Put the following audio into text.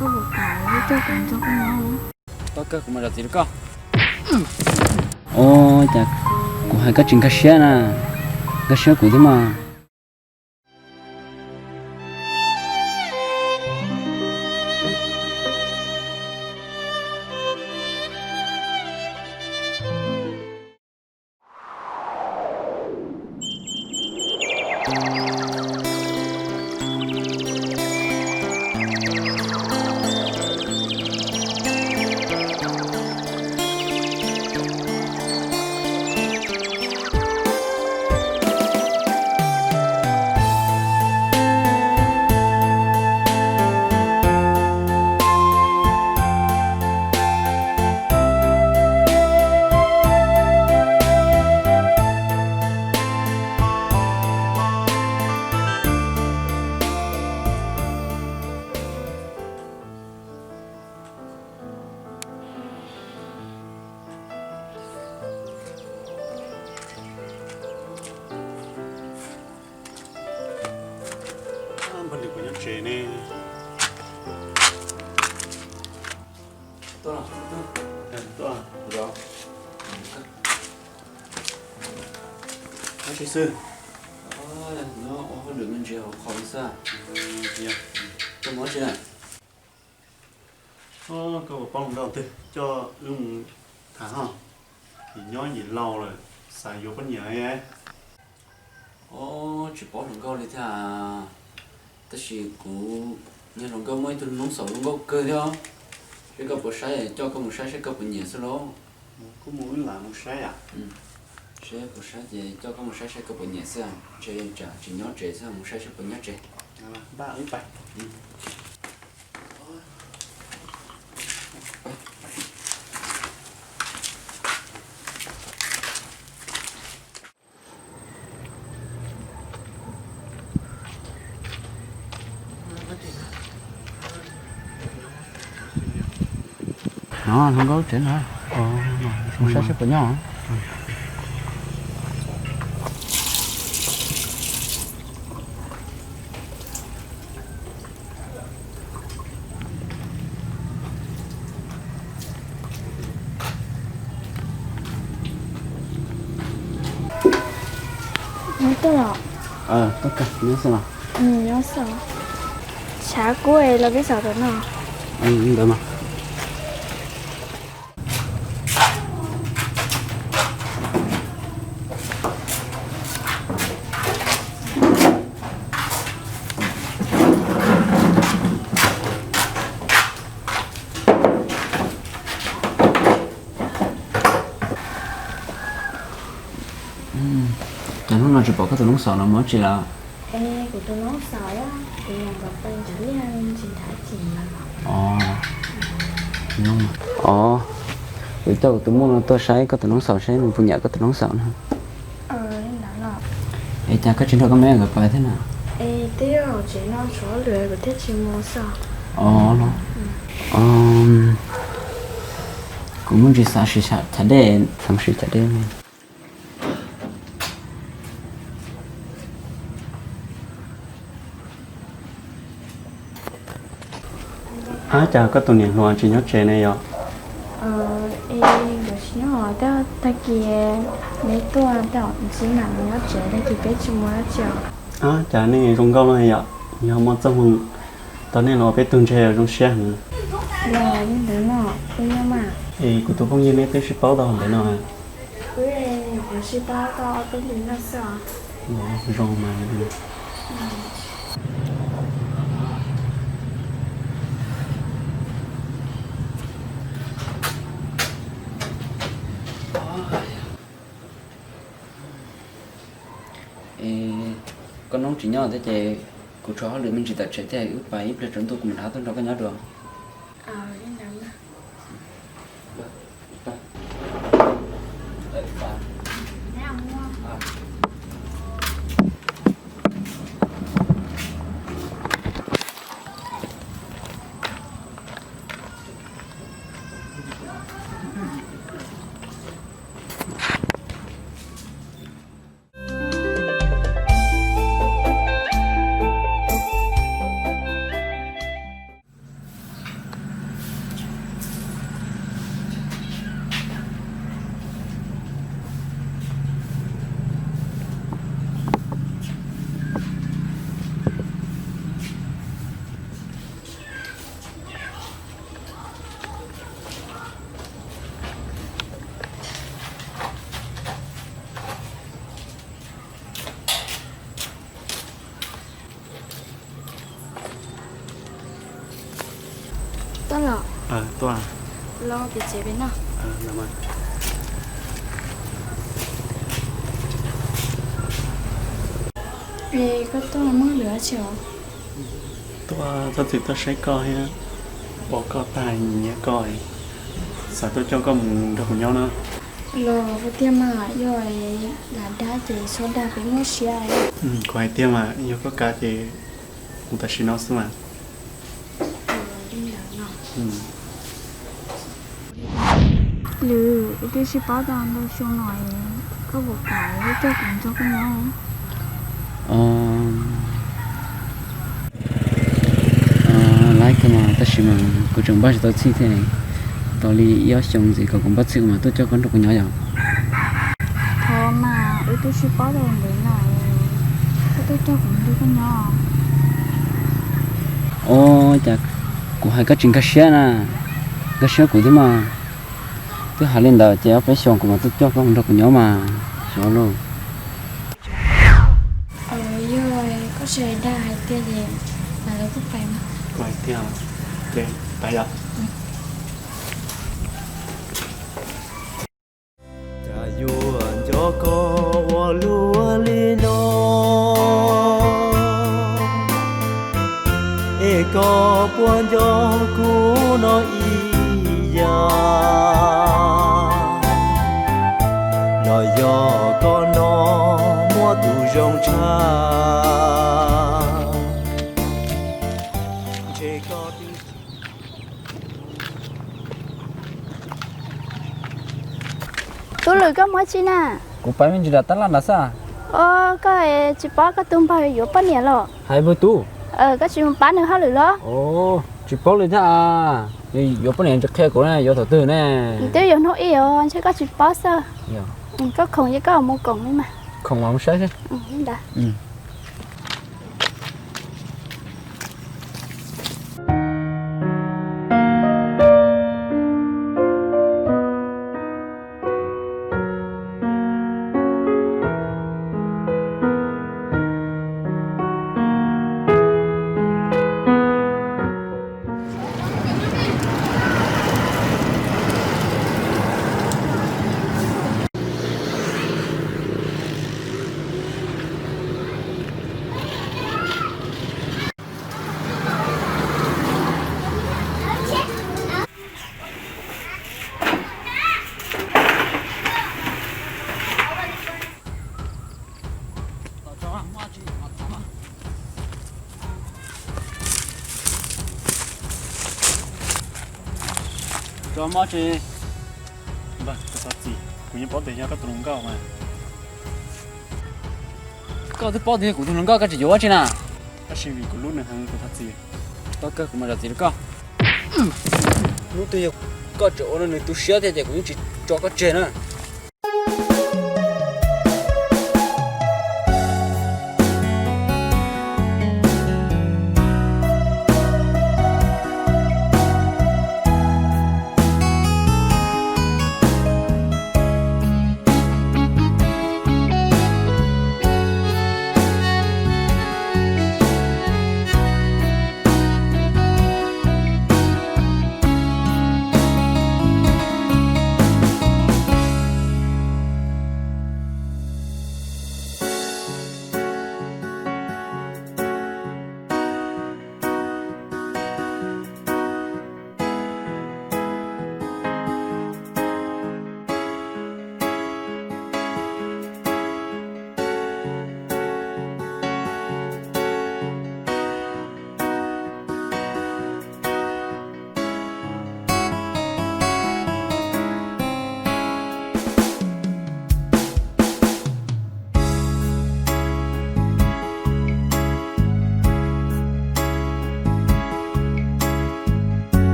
Koj puas kam coj kuv mus nrog koj nyob? Tau kawg, kuv mam zam txim rau koj. Ua cas kuv hais koj tsis nkag siab na, nkag siab kuv thiab mas. Npawg Lwm puas nyob tsev ne? Tuaj, tuaj. Nyob tsev xwb. Nyob ua hauj lwm me ntsis hauv qhov xwb. Koj mus tsev. Koj puas paub hluas nkauj twg coj wb mus tham ho? Yim nyob yim laus lawm, xav yuav poj niam. Os, tsis paub hluas nkauj li thiab. Tab sis kuv nyiam hluas nkauj, muaj ib tug noob xaum zoo nkauj kawg thiab. Seb koj puas saib, coj koj mus saib seb koj puas nyiam xwb lauj. Kuv mus wb lam mus saib. Seb puas saib ces coj koj mus saib seb koj puas nyiam xwb, ntshe tsam tsis nyob tsev xwb, mus saib seb puas nyob tsev. No hluas nkauj tsev no, mus saib seb puas nyob. Tuaj los? Tuaj kawg, nyob xwb los? Nyob xwb. Tshav kub los peb xauv tom no. Ntawd mas. Cas hnub no tsis pom koj tus noob xaum no mus dab tsi lawm? Es kuv tus noob xaum, kuv mus nram pem nram liaj tsis nrhiav tsis. Os, kuv coj kuv tus muam no tuaj saib koj tus noob xaum, saib nws puas nyiam koj tus noob xaum no. Es cas koj tsis nrog koj me nkawd pais thiab na? Es twb yog tsev no tshuav lwm kuv thiaj tsis mus xwb. Os, kuv muaj ntsis xav siv chav dej, xav mus siv chav dej. Ab, cas koj tus niam hluas tsis nyob tsev ne yom? Es nkawd tsis nyob, tag kis neb tuaj, tag kis mam mus nyob tsev, tag kis peb tsis mus dab tsi os. Ab, cas nej zoo nkauj luaj yom, yog muaj txoj hmoo tau nej los peb tug ntshe zoo siab heev. Los li ntawd no, kuv nyob mas. Es kuv tus phooj ywg neb twb sib paub tau ntawd no. Wb nyuam qhuav sib paub tau ob peb hlis no xwb os. Zoo mas. Es koj noob tsis nyob thiab ces kuv tshuav hauj lwm me ntsis tom tsev thiab, wb pais ib pliag tsaus ntuj kuv mam rov qab tuaj nrog koj nyob dua. Tuaj los? Tuaj. Los pem tsev pem no. Es koj tuaj muaj lwm dab tsi os? Tuaj txhob txwm tuaj saib koj thiab, pom koj tag nyiam koj, xav tuaj coj koj mus nrog kuv nyob na. Los ua tiag mas, yog lam dag ces txhob dag peb muaj siab. Kuv hais tiag mas, yog koj kam ces mus tam sim no xwb mas. Lwm, wb twb sib paub tau ntau xyoo no, koj puas kam wb coj kuv nrog koj nyob? Laib kawg mas, tab sis mas kuv tseem npaj tsis tau txhij thiab. Tau li ib ob xyoo ntxiv kom kuv npaj txhij kuv mam tuaj coj koj nrog kuv nyob yom. Thov mas, wb twb sib paub tau ntev no, koj tuaj coj kuv nrog koj nyob. Ua cas kuv hais koj tsis nkag siab na? Nkag siab kuv thiab mas. Twb hais li ntawd ces ob peb xyoos kuv mam tuaj coj koj mus nrog kuv nyob mas, xyov lauj. Yog koj tsis dag hais tiag ces kuj pais mas. Kuv hais tiag, ces pais yom. Cas yuav nco koj ua luaj li no, es koj puas nco kuv no ib yam, los yog koj no muaj tus zoo tshaj, ntshe koj twb Tub Lwm, koj mus dab tsi na? Kuv pais me ntsis nram tab laj nrad xwb. Os, koj tsis paub koj tus npawg yuav poj niam los? Hais npawg tub. Koj tsis mus pab nws hauj lwm los? Tsis paub li thiab. Yuav poj niam tsis qhia kuv ne, yuav thaum twg ne? Twb yuav hnub ib os, ntshe koj tsis paub xwb. Koj khoom ces koj mus koom li mas. Khoom mas mus saib seb. Tso mob tsi? Npawg, kuv thov txim, kuv yeej paub tias yog koj tus hluas nkauj mas. Koj twb paub tias yog kuv tus hluas nkauj koj tseem yuav ua tsi na? Tab sis vim kuv hlub nws heev kuv thov txim. Tau kawg, kuv mam zam txim rau koj. Hnub twg yog koj tseem ua rau nws tu siab thiab ces kuv yeej tsis tso koj tseg na.